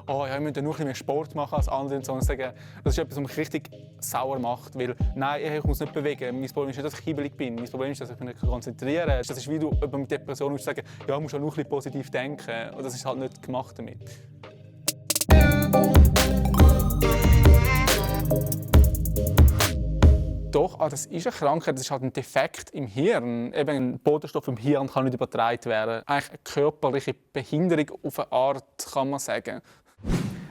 oh ja, ich müsste nur ein bisschen mehr Sport machen als andere, sondern sagen, das ist etwas, was mich richtig sauer macht, weil nein, ich muss nicht bewegen. Mein Problem ist nicht, dass ich hibbelig bin. Mein Problem ist, dass ich mich nicht konzentrieren kann. Das ist wie du mit Depressionen sagen, ja, du musst auch nur ein bisschen positiv denken. Und das ist halt nicht gemacht damit. Doch, das ist eine Krankheit, das ist halt ein Defekt im Hirn. Eben ein Botenstoff im Hirn kann nicht übertragen werden. Eigentlich eine körperliche Behinderung auf eine Art, kann man sagen.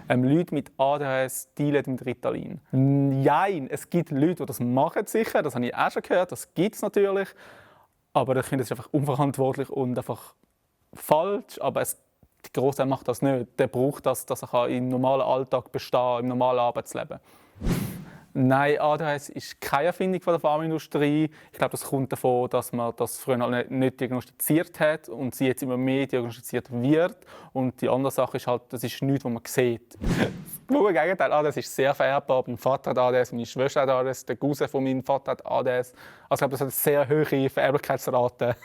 Leute mit ADHS dealen mit Ritalin. Nein, es gibt Leute, die das machen, sicher. Das habe ich auch schon gehört, das gibt es natürlich. Aber ich finde, das ist einfach unverantwortlich und einfach falsch. Aber der Großteil macht das nicht. Der braucht das, dass er im normalen Alltag bestehen kann, im normalen Arbeitsleben. Nein, ADHS ist keine Erfindung von der Pharmaindustrie. Ich glaube, das kommt davon, dass man das früher nicht diagnostiziert hat und sie jetzt immer mehr diagnostiziert wird. Und die andere Sache ist halt, das ist nichts, was man sieht. Das Gegenteil, ADHS ist sehr vererbbar. Mein Vater hat ADHS, meine Schwester hat ADHS, der Cousin von meinem Vater hat ADHS. Also ich glaube, das hat eine sehr hohe Vererblichkeitsrate.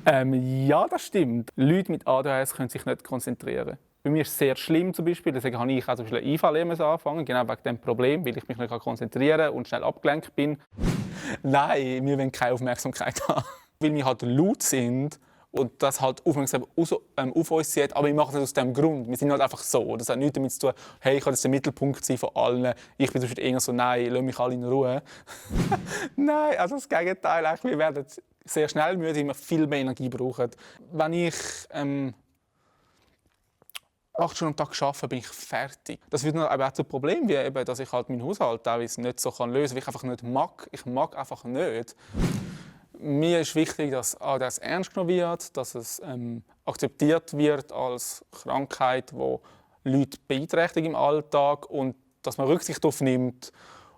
Ja, das stimmt. Leute mit ADHS können sich nicht konzentrieren. Bei mir ist es sehr schlimm zum Beispiel, deswegen habe ich auch zum Beispiel eine IV anfangen, genau wegen dem Problem, weil ich mich nicht konzentrieren kann und schnell abgelenkt bin. Nein, wir wollen keine Aufmerksamkeit haben, weil wir halt laut sind und das halt Aufmerksamkeit auf uns zieht, aber wir machen das aus dem Grund. Wir sind halt einfach so. Das hat nichts damit zu tun, hey, ich kann jetzt der Mittelpunkt sein von allen. Ich bin zum Beispiel eher so, nein, lass mich alle in Ruhe. Nein, also das Gegenteil. Wir werden sehr schnell müde, weil wir viel mehr Energie brauchen. Wenn ich 8 Stunden am Tag arbeite, bin ich fertig. Das wird aber auch zu Problem, wie eben, dass ich halt meinen Haushalt teilweise nicht so lösen kann, weil ich einfach nicht mag. Ich mag einfach nicht. Mir ist wichtig, dass ADHS ernst genommen wird, dass es akzeptiert wird als Krankheit, die Leute beeinträchtigt im Alltag und dass man Rücksicht darauf nimmt.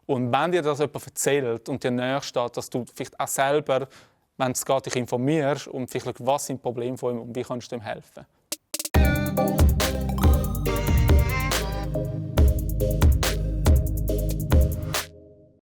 Und wenn dir das jemand erzählt und dir näher steht, dass du vielleicht auch selber, wenn es geht, dich informierst und vielleicht was sind die Probleme von ihm und wie kannst du ihm helfen.